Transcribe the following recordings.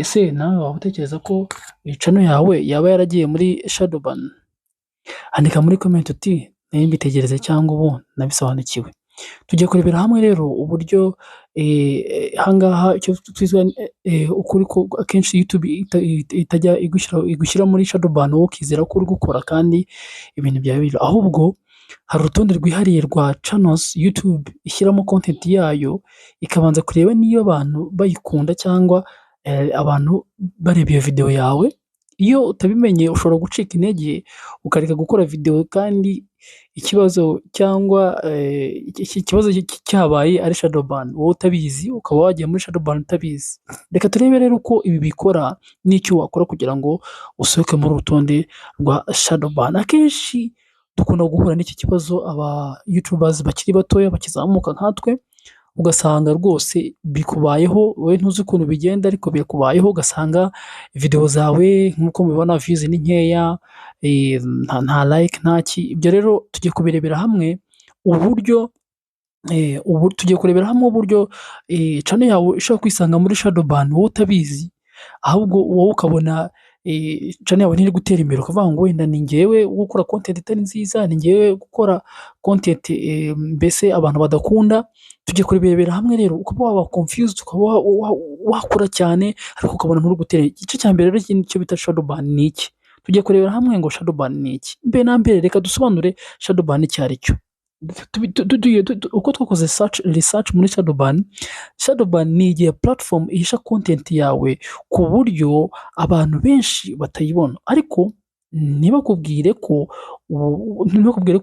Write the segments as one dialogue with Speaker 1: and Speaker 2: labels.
Speaker 1: Ese nawe waba utekereza ko channel yawe yaba yaragiye muri shadow ban? Andika muri comment uti "Nari mbitekereza" cyangwa "Ubu nabisobanukiwe." Tugiye kurebera hamwe rero uburyo aha ngaha ukuri ko akenshi YouTube itajya igushyira muri shadow ban, wowe ukizera ko uri gukora kandi ibintu byawe biri, ahubwo hari urutonde rwihariye rwa channels YouTube ishyiramo content yayo, ikabanza kureba niba abantu bayikunda cyangwa abantu bareba iyo videwo yawe. Iyo utabimenye ushobora gucika intege ukareka gukora videwo kandi ikibazo cyangwa ikibazo cyabaye ari shadow ban, wowe utabizi, ukaba wagiye muri shadow ban utabizi. Reka turebe rero uko ibi bikora n'icyo wakora kugira ngo usohoke muri uru rutonde rwa shadow ban. Akenshi dukunda guhura n'iki kibazo, aba YouTubers bakiri batoya bakizamuka nkatwe, ugasanga rwose bikubayeho, wowe ntuzi ukuntu bigenda ariko bikubayeho, ugasanga videwo zawe nk'uko mubibona views ni nkeya, nta like, nta ki. Ibyo rero tugiye kubirebera hamwe uburyo, tugiye kurebera hamwe uburyo channel yawe ishobora kwisanga muri shadow ban wowe utabizi, ahubwo wowe ukabona channel yawe ntiri gutera imbere, ukavuga ngo wenda ni njyewe gukora content itari nziza, ni njyewe gukora content mbese abantu badakunda. Tugiye kurebera hamwe rero ukaba waba confused, ukaba wakora cyane ariko ukabona nturi gutera. Igice cya mbere rero icyo bita shadow ban ni iki? Tugiye kurebera hamwe ngo shadow ban ni iki? Mbere na mbere reka dusobanure shadow ban icyo ari cyo. Uko twakoze research muri shadow ban, shadow ban ni igihe platform ihisha content yawe ku buryo abantu benshi batayibona, ariko ntibakubwire ko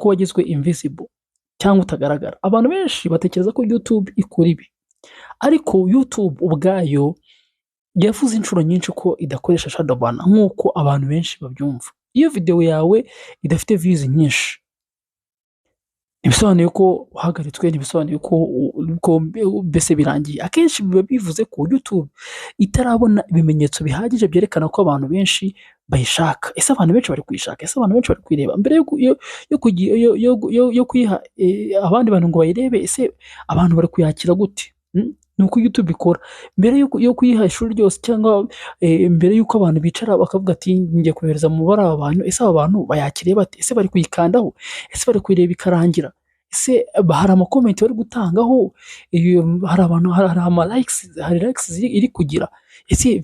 Speaker 1: wagizwe invisible cyangwa utagaragara. Abantu benshi batekereza ko YouTube ikora ibi, ariko YouTube ubwayo yavuze inshuro nyinshi ko idakoresha shadow ban nk'uko abantu benshi babyumva. Iyo videwo yawe idafite views nyinshi, ntibisobanuye ko wahagaritswe, ntibisobanuye ko mbese birangiye. Akenshi biba bivuze ko YouTube itarabona ibimenyetso bihagije byerekana ko abantu benshi bayishaka. Ese abantu benshi bari kuyishaka? Ese abantu benshi bari kuyireba? Mbere yo kuyiha abandi bantu ngo bayirebe, ese abantu bari kuyakira gute? Ni uko YouTube ikora. Mbere yo kuyiha ishuri ryose cyangwa mbere y'uko abantu bicara bakavuga ati "Ngiye kohereza umubare aba bantu", ese aba bantu bayakiriye bate? Ese bari kuyikandaho? Ese bari kuyireba ikarangira? Ese hari ama comments bari gutangaho? Hari abantu, hari ama likes, hari likes iri kugira? Ese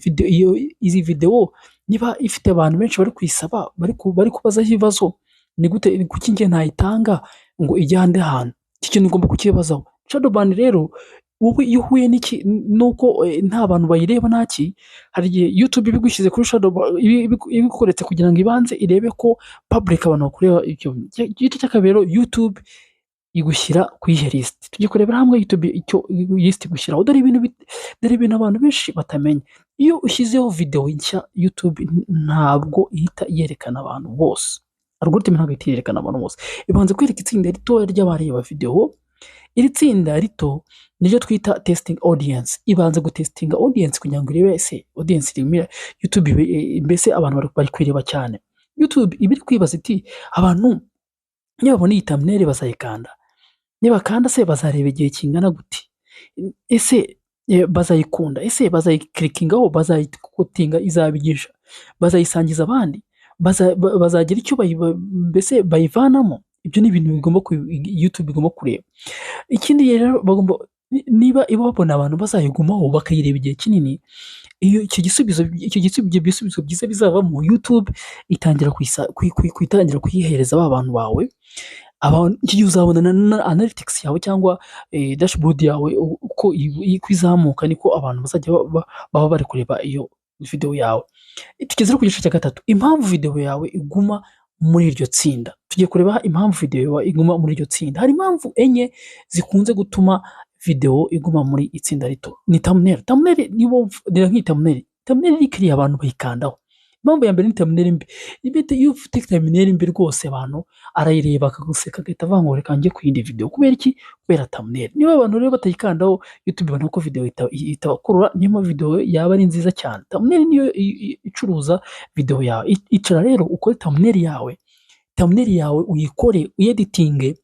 Speaker 1: izi videwo niba ifite abantu benshi bari kuyisaba, bari kubazaho ibibazo, ni gute, kuki njye ntayitanga ngo ijye ahandi hantu? Iki kintu ugomba kukibazaho. Shadow ban rero, wowe iyo uhuye n'uko nta bantu bayireba ntaki, hari igihe YouTube iba igushyize kuri shadow, ibigukoretse kugira ngo ibanze irebe ko public, abantu bakureba ibyo. Igice cya kabiri rero, YouTube igushyira ku iyihe list? Tugiye kurebera hamwe YouTube icyo list igushyiraho. Dore ibintu abantu benshi batamenya. Iyo ushyizeho videwo nshya, YouTube ntabwo ihita yerekana abantu bose. Algorithm ntabwo ihita yerekana abantu bose. Ibanza kwereka itsinda ritoya ry'abareba videwo, iri tsinda rito niryo twita testing audience. Ibanza gutesitinga audience kugira ngo irebe ese audience irimo YouTube, mbese abantu bari kuyireba cyane. YouTube iba iri kwibaza iti "Abantu nibabona iyi thumbnail bazayikanda? Nibakanda se bazareba igihe kingana gute? Ese bazayikunda? Ese bazayiclickingaho, bazayiquotinga, izabigisha, bazayisangiza abandi, bazagira icyo mbese bayivanamo?" Ibyo ni ibintu bigomba YouTube igomba kureba. Ikindi rero bagomba, niba babona abantu bazayigumaho bakayireba igihe kinini, iyo icyo gisubizo, ibyo bisubizo byiza bizavamo, YouTube itangira kuyihereza ba bantu bawe. Icyo gihe uzabona na analytics yawe cyangwa dashboard yawe uko izamuka, niko abantu bazajya baba bari kureba iyo videwo yawe. Tugeze ku gice cya gatatu, impamvu videwo yawe iguma muri iryo tsinda. Tugiye kureba impamvu videwo yawe iguma muri iryo tsinda. Hari impamvu enye zikunze gutuma videwo iguma muri itsinda rito. Ni thumbnail. Thumbnail, reba nk'iyi thumbnail, thumbnail iri abantu bayikandaho. Impamvu ya mbere ni thumbnail mbi. Iyo ufite thumbnail mbi rwose, abantu arayireba akaguseka, agahita avuga ngo "Reka njye ku yindi videwo." Kubera iki? Kubera thumbnail. Niba abantu rero batayikandaho, YouTube ibona ko videwo itabakurura, niyo mpamvu videwo yaba ari nziza cyane. Thumbnail niyo icuruza videwo yawe. Icara rero ukore thumbnail yawe, thumbnail yawe uyikore, uyeditinge,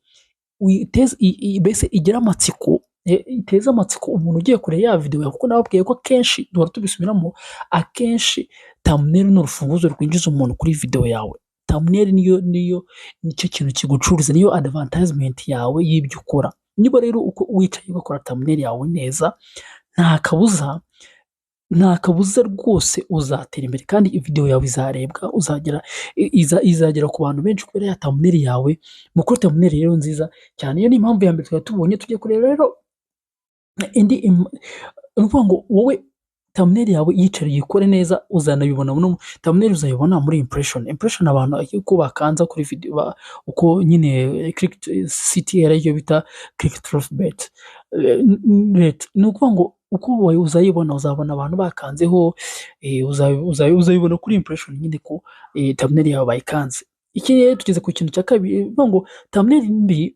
Speaker 1: mbese igire amatsiko. Iteze amatsiko umuntu ugiye kureba ya videwo yawe, kuko nababwiye ko akenshi duhora tubisubiramo, akenshi thumbnail ni urufunguzo rwinjiza umuntu kuri videwo yawe. Thumbnail niyo nicyo kintu kigucuruza, niyo advertisement yawe y'ibyo ukora. Niba rero uko wicaye ugakora thumbnail yawe neza, nta kabuza rwose uzatera imbere kandi videwo yawe izarebwa, uzagera izagera ku bantu benshi kubera ya thumbnail yawe. Mukore thumbnail rero nziza cyane. Iyo ni impamvu ya mbere twari tubonye. Tugiye kureba rero indi. Ni ukuvuga ngo wowe thumbnail yawe yicare uyikore neza, uzanabibona. Thumbnail uzayibona muri impression. Impression, abantu uko bakanza kuri videwo, uko nyine CTR, aricyo bita click through rate, ni ukuvuga ngo uko uzayibona, uzabona abantu bakanzeho, uzayibona kuri impression nyine ko thumbnail yawe bayikanze. Iki rero tugeze ku kintu cya kabiri, ni ukuvuga ngo thumbnail mbi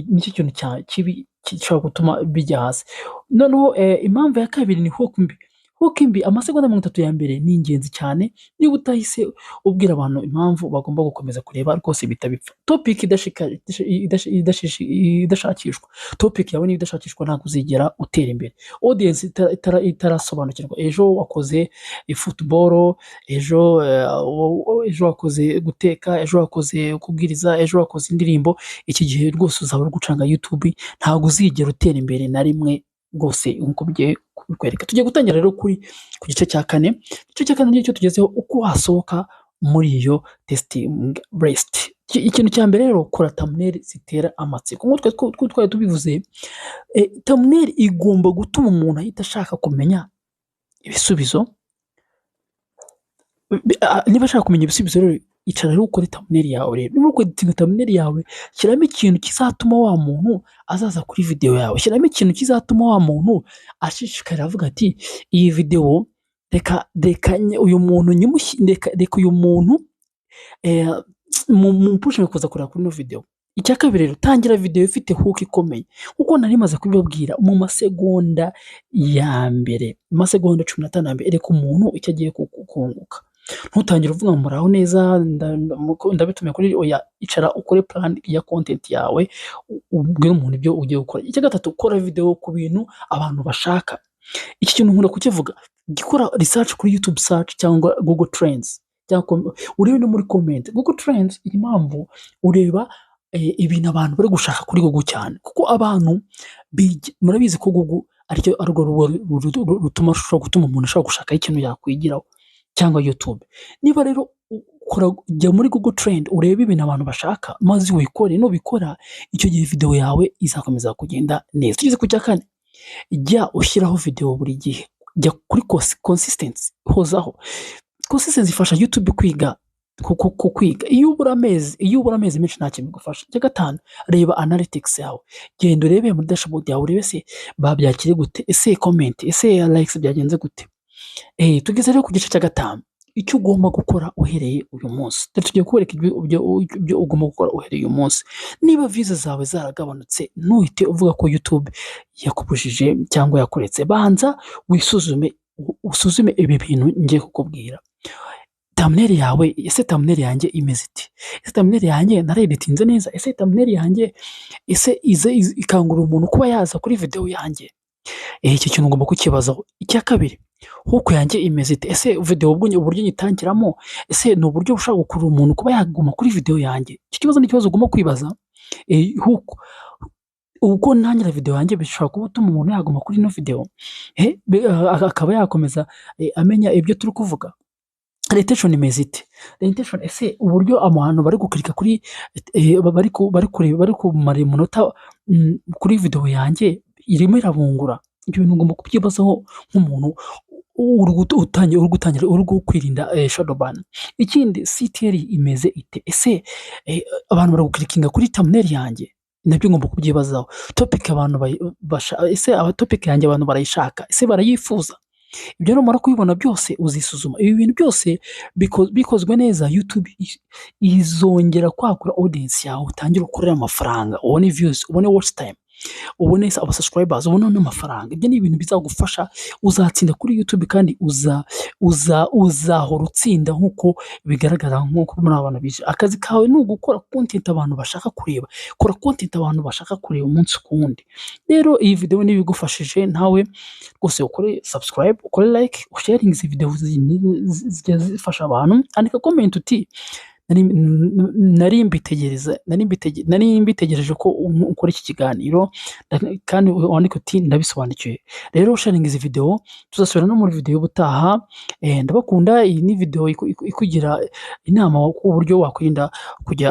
Speaker 1: nicyo kintu kibi gishobora gutuma bijya hasi. Noneho impamvu ya kabiri ni hook mbi. Hook mbi, amasegonda 30 ya mbere ni ingenzi cyane. Niba utahise ubwira abantu impamvu bagomba gukomeza kureba, rwose bihita bipfa. Topic idashakishwa, topic yawe niba idashakishwa, ntabwo uzigera utera imbere. Audience itarasobanukirwa, ejo wakoze football, ejo wakoze guteka, ejo wakoze kubwiriza, ejo wakoze indirimbo, iki gihe rwose uzaba uri gucanga YouTube, ntabwo uzigera utera imbere na rimwe rwose nk'uko bigiye kubikwereka. Tugiye gutangira rero ku gice cya kane. Igice cya kane nicyo tugezeho, uko wasohoka muri iyo testing list. Ikintu cya mbere rero, kora thumbnail zitera amatsiko. Nk'uko twari tubivuze, thumbnail igomba gutuma umuntu ahita ashaka kumenya ibisubizo. Niba ashaka kumenya ibisubizo rero, icara rero ukore thumbnail yawe. Rero niba uri kweditinga thumbnail yawe, shyiramo ikintu kizatuma wa muntu azaza kuri videwo yawe, shyiramo ikintu kizatuma wa muntu ashishikarira avuga ati: "Iyi videwo reka uyu muntu, reka uyu muntu mupushinge kuza kureba kuri ino videwo." Icya kabiri rero, tangira videwo ifite hook ikomeye. Nkuko nari maze kubibabwira, mu masegonda ya mbere, mu masegonda 15 ya mbere, ereka umuntu icyo agiye kunguka. Ntutangire uvuga ngo: "Muraho neza, ndabitumiye kuri." Oya, icara ukore plan ya content yawe, ubwire umuntu ibyo ugiye gukora. Icya gatatu, kora videwo ku bintu abantu bashaka. Iki kintu nkunda kukivuga: jya ukora research kuri YouTube search cyangwa Google Trends, urebe no muri comment. Google Trends, impamvu ureba ibintu abantu bari gushaka kuri Google cyane, kuko abantu murabizi ko Google arirwo rubuga rutuma rushobora gutuma umuntu ashobora gushakaho ikintu yakwigiraho, cyangwa YouTube. Niba rero jya muri Google Trend, urebe ibintu abantu bashaka maze ubikore. Nubikora, icyo gihe videwo yawe izakomeza kugenda neza. Tugeze ku cya kane, jya ushyiraho videwo buri gihe, jya kuri consistency, hozaho. Consistency ifasha YouTube kwiga kwiga. Iyo ubura amezi menshi, nta kintu bigufasha. Icya gatanu, reba analytics yawe. Genda urebe muri dashboard yawe, urebe se babyakiriye gute, ese comment, ese likes byagenze gute? Tugeze rero ku gice cya gatanu, icyo ugomba gukora uhereye uyu munsi. Tugiye kukwereka ibyo ugomba gukora uhereye uyu munsi. Niba views zawe zaragabanutse, ntuhite uvuga ko YouTube yakubujije cyangwa yakuretse. Banza wisuzume, usuzume ibi bintu ngiye kukubwira. Thumbnail yawe, ese thumbnail yanjye imeze ite? Ese thumbnail yanjye nareditinze neza? Ese thumbnail yanjye ese ikangurira umuntu kuba yaza kuri videwo yanjye? Iki kintu ugomba kukibazaho. Icya kabiri, hook yanjye imeze ite? Ese videwo uburyo nyitangiramo, ese ni uburyo bushobora gukurura umuntu kuba yaguma kuri videwo yanjye? Icyo kibazo ni ikibazo ugomba kwibaza. Hook, uko ntangira videwo yanjye bishobora kuba utuma umuntu yaguma kuri ino videwo, akaba yakomeza amenya ibyo turi kuvuga. Retention imeze ite? Retention, ese uburyo abantu bari gukirika kuri, bari kureba, bari kumara umunota kuri videwo yanjye, irimo irabungura? Ibyo bintu ugomba kubyibazaho nk'umuntu uri gutangira, uri kwirinda shadow ban. Ikindi, CTR imeze ite? Ese abantu bari gukirikinga kuri thumbnail yanjye? Nabyo ngomba kubyibazaho. Topic abantu, ese topic yanjye abantu barayishaka? Ese barayifuza? Ibyo numara kubibona byose, uzisuzuma. Ibi bintu byose bikozwe neza, YouTube izongera kwagura audience yawe, utangire ukorere amafaranga, ubone views, ubone watch time. Ubone aba subscribers, ubone n'amafaranga. Ibyo ni ibintu bizagufasha, uzatsinda kuri YouTube kandi uzahora utsinda nk'uko bigaragara, nk'uko muri aba bantu bize. Akazi kawe ni ugukora content abantu bashaka kureba. Kora content abantu bashaka kureba umunsi ku wundi. Rero iyi videwo niba igufashije nawe rwose, ukore subscribe, ukore like, usharinge izi videwo zijya zifasha abantu. Andika comment uti: "Nari mbitegereje ko ukora iki kiganiro", kandi wandike uti: "Ndabisobanukiwe". Rero sharinga izi videwo, tuzasubira no muri videwo y'ubutaha. Ndabakunda. Iyi ni videwo ikugira inama ku buryo wakwirinda kujya